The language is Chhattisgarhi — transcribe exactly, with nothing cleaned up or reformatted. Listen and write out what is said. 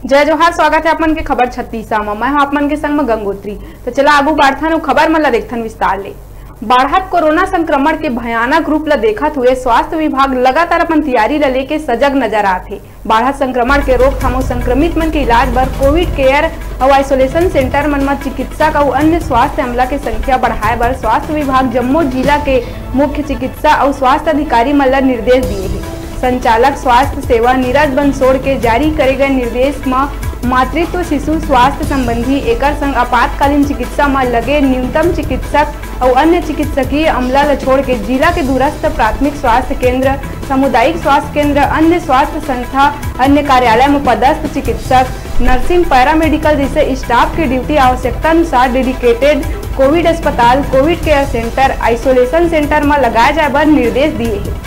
जय जोहार, स्वागत हे आप मन के खबर छत्तीसा म। मैं हूं आप मन के संग म गंगोत्री। तो चला आगू बढ़थन अउ खबर मन ला देखथन विस्तार ले। बाढ़त कोरोना संक्रमण के भयानक रूप ला देखत हुए स्वास्थ्य विभाग लगातार अपन तैयारी ला लेके सजग नजर आत हे। बाढ़त संक्रमण के रोकथाम अउ संक्रमित मन के इलाज बर कोविड केयर अउ आइसोलेशन सेंटर मन म चिकित्सक अउ अन्य स्वास्थ्य अमला के संख्या बढ़ाए बर स्वास्थ्य विभाग जम्मो जिला के मुख्य चिकित्सा अउ स्वास्थ्य अधिकारी मन ला निर्देश दिए हे। संचालक स्वास्थ्य सेवा नीरज बंसोड़ के जारी करे गए निर्देश म मातृत्व शिशु स्वास्थ्य संबंधी, एकर संग आपातकालीन चिकित्सा म लगे न्यूनतम चिकित्सक अउ अन्य चिकित्सकीय अमला ल छोड़ के जिला के दूरस्थ प्राथमिक स्वास्थ्य केंद्र, सामुदायिक स्वास्थ्य केंद्र, अन्य स्वास्थ्य संस्था, अन्य कार्यालय म पदस्थ चिकित्सक, नर्सिंग, पैरामेडिकल जैसे स्टाफ के ड्यूटी आवश्यकता अनुसार डेडिकेटेड कोविड अस्पताल, Covid care centre, isolation centre म लगाए जाए बर निर्देश दिए हे।